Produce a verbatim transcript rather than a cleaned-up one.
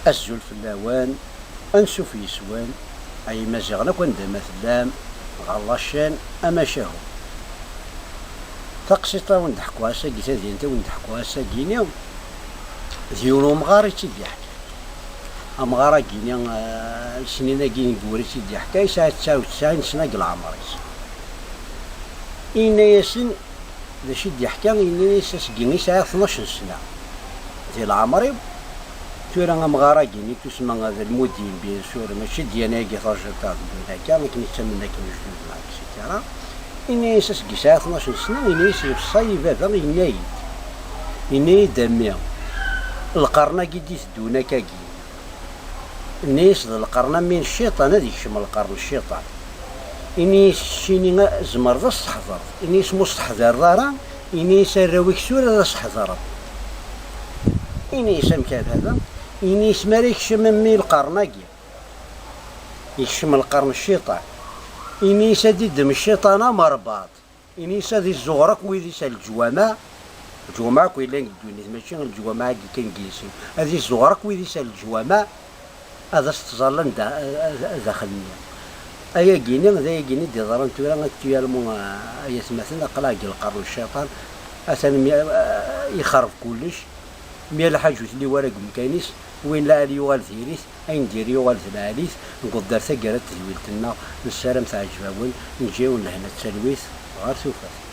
Azul fell-awen, ansuf yes-wen, ay Imaziɣen akk anda ma tellam, ɣer la chaîne Amacahu. Taqsiṭ-a wen-d-ḥkuɣ ass-agi, tadyant-a wen-d-ḥkuɣ ass-agi-ni, d yiwen umɣar i tt-id-yeḥkan. Amɣar-agi-ni, eh, lesnin-agi ineggura i tt-id-yeḥka, yesɛa tesɛa u tesɛin sna deg leɛmer-is. Yenna-yasen, d acu i d-yeḥka, yenna-yas aseggi i sɛiɣ tnac n sna di leɛmer-iw. Tura amɣar-agi-ni tusma d lmudin, bien sûr, mačči d yan-agi tajjiṭ-a d ddunit akka, akken i ttamen akken lejdud-nneɣ, et cetera. Yenna-yas aseggi sɛiɣ tnac n sna, yenna-yas iweṣṣa-yi baba, yenna-yi-d, yenna-yi-d a mmi, lqern-agi d-iteddun akkagi, yenna-yas d lqern am win n cciṭan, ad yekcem lqern n cciṭan. Ini-as keččini tzemreḍ ad s-teḥḍreḍ. Ini-as ma ur s-teḥḍireḍ ara, ini-as arraw-ik tura ad as-ḥeḍren. Ini-as amek a baba? Ini-as mi ara yekcem mmi lqern-agi, yekcem lqern n cciṭan. Ini-as ad iddem cciṭan amerbaḍ. Ini-as ad izzuɣer akk wid-is ar leǧwameɛ, leǧwameɛ akk yellan deg ddunit, mačči leǧwameɛ-agi kan n yisem, ad izzuɣer akk wid-is ar leǧwameɛ, ad as-ttẓallan da-, daxel-nni. Ayagi-ni, d ayagi-ni d-iḍran tura, actuellement, ay atmaten, aql-aɣ deg lqern n cciṭan, atan mi, ixerreb kullec, mi lḥaǧ ur telli wara deg umkan-is, win lɛali yuɣal diri-t, ayen diri yuɣal d lɛali-t, newweḍ-d ar taggara n tedwilt-nneɣ, nessaram teɛǧeb-awen, neǧǧa-yawen lehna d talwit, ɣer tufat.